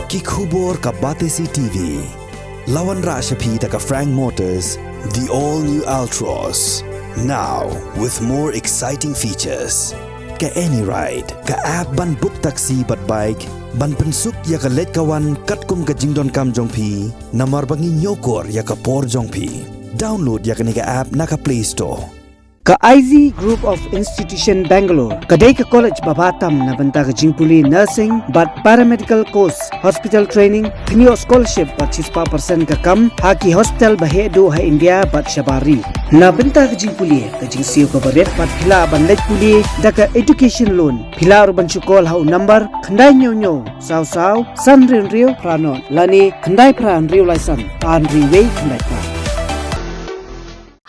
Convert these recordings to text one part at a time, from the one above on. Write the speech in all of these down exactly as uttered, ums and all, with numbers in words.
Ki khubor ka Batesi T V. La wanrah sha phi da ka Frank Motors, the all new Altroz. Now with more exciting features. Ka AnyRide, ka app ban book taxi bad bike, ban pynsuk ïa ka leit ka wan katkum ka jingdonkam jong phi, namar ba ngi ñiewkor ïa ka por jong phi. Download ïa kane ka app na ka Play Store. Ka I Z Group of Institution Bangalore ka dei ka college ba bha tam na bynta ka jingpule nursing bad paramedical course, hospital training, pynïoh scholarship bad shispah percent ka kam ha ki hospital ba heh duh ha India bad shabar ri. Na bynta ka jingpule, ka jingsiew kaba rit bad phi lah ban leit pule da ka education loan. Phi lah ruh ban shu call ha u number khyndai hynñiew hynñiew saw saw san hynriew hynriew phra nod lane khyndai phra hynriew lai san ar hynriew wei khyndai phra.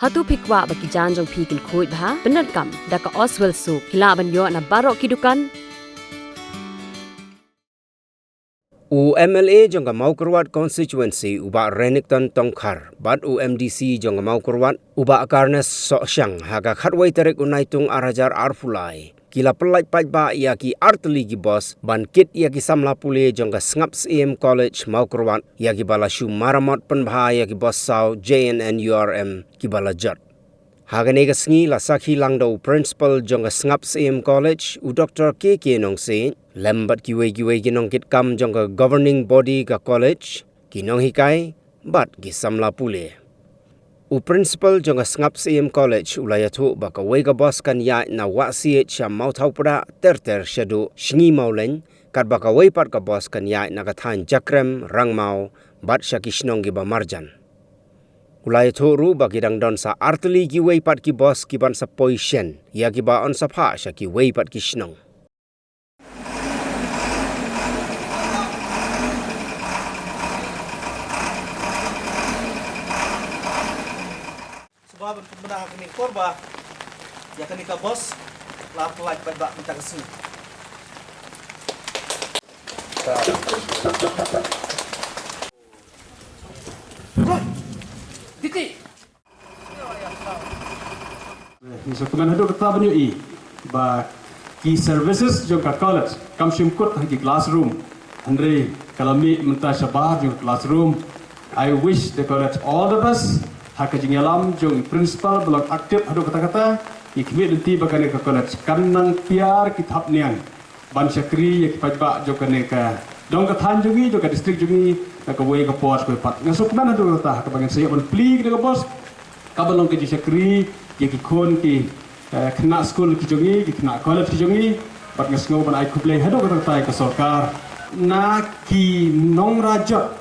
Hato phi kwah ba ki jaiñ jong phi kin khuid bha? Pyndonkam da ka Oswell Soap. Phi lah ban ïoh na baroh ki dukan. U M L A jong ka Mawkyrwat Constituency, u Bah Renikton Tongkhar, bad u M D C jong ka Mawkyrwat, u Bah Carnes Sohshang, ha ka khatwei tarik u Naitung ar hajar arphew lai, ki la pyllait paidbah ïa ki artylli ki bos ban kit ïa ki samla pule jong ka Sngap Syiem College Mawkyrwat, ïa kiba la shu maramot pynbha ïa ki bos saw J N N U R M kiba la jot. Ha kane ka sngi la sakhi lang da u Principal jong ka Sngap Syiem College, u Doctor K K Nongsiej, lem bad kiwei kiwei ki nongkitkam jong ka governing body ka college, ki nonghikai bad ki samla pule. U Principal jong ka Sngap Syiem College u la ïathuh ba kawei ka bos kan ïaid na Wahsiej sha Mawthaw Pdang ter ter shaduh Sngi Mawleng, katba kawei pat ka bos kan ïaid na ka thaiñ Jakrem, Rangmaw bad sha ki shnong kiba marjan. U la ïathuh ruh ba ki dang don sa artylli kiwei pat ki bos kiban sa poi shen ïa kiba yn sa phah sha kiwei pat ki shnong. Sngewbha ban pynbna ha kane ka por ba ïa kane ka bos la pyllait paidbah mynta ka sngi. Ngi sngewkmen haduh katta ban ïohi ba ki services jong ka college kam shym kut ha ki classroom. Hynrei ka la mih mynta shabar jong ka classroom. I wish the college all the best. Ha ka jingïalam jong principal ba long active haduh katta katta, ngi khmih lynti ba kane ka college kan nang tiar ki thapniang ban shakri ïa ki paidbah jong kane ka dong ka thaiñ jong ngi, jong ka district jong ngi, na kawei ka por kawei pat. Nga sngewkmen haduh katta ha kaba ngin sa ïoh ban plie kane ka bos kaba long ka jingshakri ïa ki khun ki, eh, khynnah skul ki jong ngi, ki khynnah college ki jong ngi. Bad nga sngew ban ai khublei haduh katta katta ïa ka sorkar. Na ki nongrajot,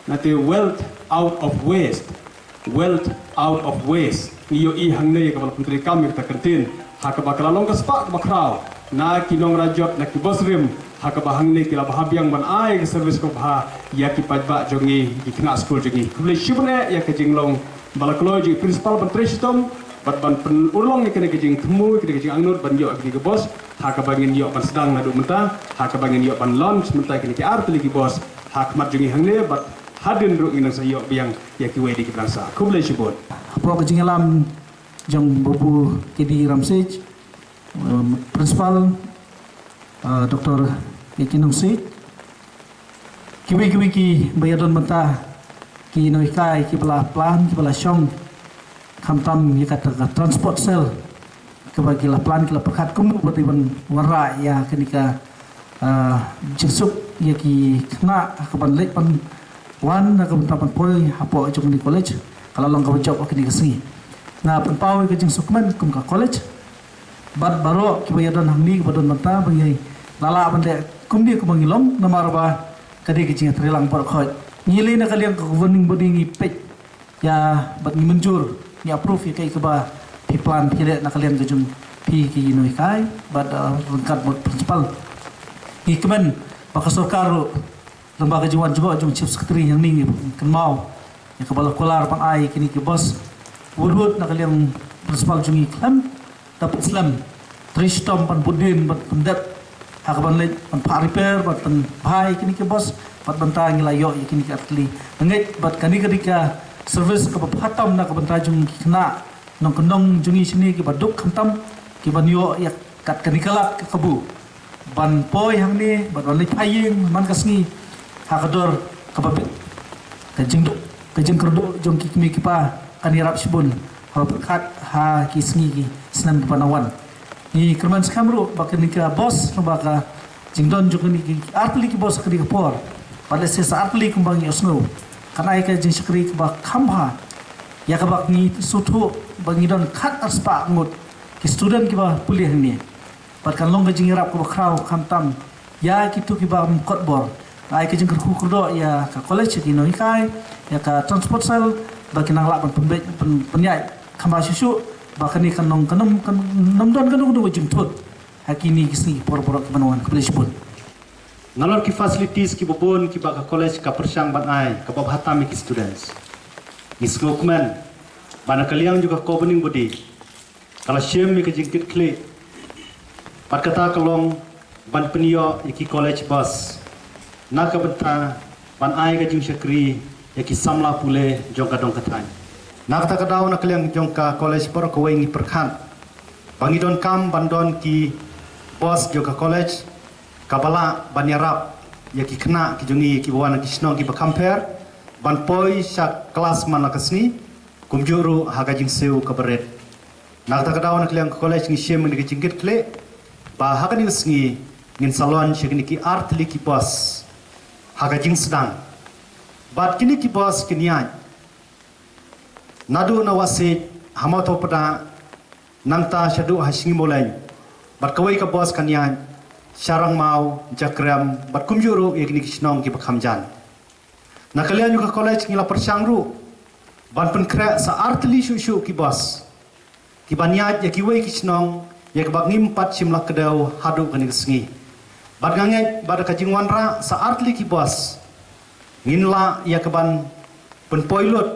na te wealth out of waste. Wealth out of waste. Ngi ïohi hangne ïa kaba la pyntreikam ïa kata ka ktien. Ha kaba ka la long ka spah kaba khraw na ki nongrajot, na ki bos rim, ha kaba hangne ki la bha biang ban ai ka service kaba bha ïa ki paidbah jong ngi, ki khynnah skul jong ngi. Khublei shibun eh ïa ka jinglong ba la kloi jong i principal ban trei shitom bad ban pynurlong ïa kane ka jingthmu, ïa kane ka jingangnud ban ïoh ïa kane ka bos, ha kaba ngin ïoh ban sdang naduh mynta, ha kaba ngin ïoh ban launch mynta ïa kine ki artylli ki bos ha khmat jong ngi hangne bad hadien ruh ngin nang sa ïoh biang ïa kiwei de kiba nang sah. Khublei shibun. Hapoh ka jingïalam jong Babu K D Ramsiej, um, Principal, uh, Doctor K K Nongsiej, kiwei kiwei kiba ïadon bynta, ki nonghikai kiba la plan, kiba la shong, khamtam ïa kata ka transport cell kaba ki la plan, ki la pyrkhat kumno ba dei ban wanrah ïa kane ka, ah, jingsuk ïa ki khynnah ha kaban leit ban wan, ha ka bynta ban poi hapoh jong kane ka college. Ka la long kaba jop ha kane ka sngi. Nga pynpaw ïa ka jingsuk kmen kum ka college bad baroh kiba ïadon hangne, kiba don bynta, ba ngi la lah ban leh kumne kumba ngi long, namar ba ka dei ka jingïatreilang baroh khoit. Ngi leh na ka liang ka governing body, ngi peit ïa bad ngi mynjur, ngi approve ïa kaei kaba phi plan, phi leh na ka liang ka jong phi ki nonghikai bad, uh, ryngkat bad principal. Ngi kmen ba ka sorkar ruh, lyngba ka jingwan jngoh jong chief secretary, hangne ngi kynmaw ïa kaba la kular ban ai kine ki bos, wut wut na ka liang principal jong ngi khlem da pynslem, trei shitom ban bud dien, ban pyndep ha kaban leit ban phah repair, ban pynbha ïa kine ki bos. Bad mynta ngi la ïoh ïa kine ki artylli. Nga ngeit ba kane ka dei ka service kaba bha tam na ka bynta jong ki khynnah nongkyndong jong ngi shane kiba duk khamtam, kiban ïoh ïa kat kane ka lad ka kabu ban poi hangne bad ban leit phai ïing man ka sngi. ha ka dor kaba bit. Ka jingduk, ka jingkyrduh jong ki kmie ki kpa kan ïarap shibun ha pyrkhat ha ki sngi ki snem kiba nang wan. Ngi kyrmen skhem ruh ba kane ka bos, ba ka jingdon jong kine ki artylli ki bos ha kane ka por, ba lehse sa artylli kumba ngi ïohsngew, kan ai ka jingshakri kaba kham bha ïa kaba ngi sngewthuh ba ngi don khat ar spah ngut ki student kiba pule hangne. Bad kan long ka jingïarap kaba khraw khamtam ïa kito kiba ym kot bor. Ai ka jingkyrkhu kyrdoh ïa ka college, ïa ki nonghikai, ïa ka transport cell, ba kin nang lah ban pynbeit, pyn, pynïaid kham bha shuh shuh, ba kane kan long, kan ym, kan ym don kano kano ka jingthut ha kine ki sngi ki por baroh kiban wan. Khublei shibun. Nalor ki facilities kiba bun kiba ka college ka pyrshang ban ai kaba bha tam ïa ki students, ngi sngewkmen ba na ka liang jong ka governing body ka la shim ïa ka jingkitkhlieh, bad kata ka long ban pynïoh ïa ki college bus na ka bynta ban ai ka jingshakri ïa ki samla pule jong ka dong ka thaiñ. Na kata ka daw, na ka liang jong ka college baroh kawei ngi pyrkhat ba ngi donkam ban don ki bus jong ka college kaba lah ban ïarap ïa ki khynnah ki jong ngi kiba wan na ki shnong kiba kham pher ban poi sha klas man la ka sngi, kumjuh ruh ha ka jingsiew kaba rit. Na kata ka daw, na ka liang ka college ngi shim ïa ka jingkitkhlieh ba ha kane ka sngi ngin sa launch ïa kine ki artylli ki bus ha ka jingsdang. Bad kine ki bus kin ïaid naduh na Wahsiej ha Mawthaw Pdang, nangta shaduh ha Sngi Mawleng, bad kawei ka bus kan ïaid sha Rangmaw, Jakrem, bad kumjuh ruh ïa kine ki shnong kiba kham jan. Na ka liang jong ka college ngi la pyrshang ruh ban pynkhreh sa artylli shuh shuh ki bus kiban ïaid ïa kiwei ki shnong ïa kaba ngim pat shym la kdew haduh kane ka sngi. Bad nga ngeit ba da ka jingwanrah sa artylli ki bus, ngin lah ïa kaban pynpoi lut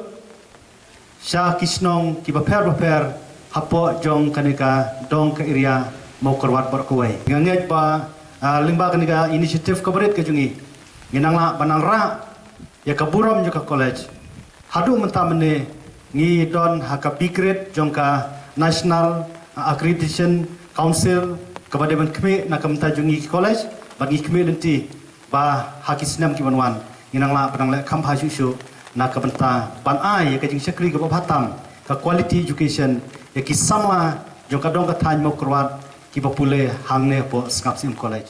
sha ki shnong kiba pher bapher hapoh jong kane ka dong ka area Mawkyrwat baroh kawei. Nga ngeit ba, ah, lyngba kane ka initiative kaba rit ka jong ngi, ngin nang lah ban nang rah ïa ka burom jong ka college. Haduh mynta mynne ngi don ha ka B grade jong ka National Accreditation Council, kaba dei ban khmih na ka bynta jong ngi ki college, bad ngi khmih lynti ba ha ki snem kiban wan ngin nang lah ban nang leh kham bha shuh shuh na ka bynta ban ai ïa ka jingshakri kaba bha tam, ka quality education, ïa ki samla jong ka dong ka thaiñ Mawkyrwat kiba pule hangne hapoh Sngap Syiem College.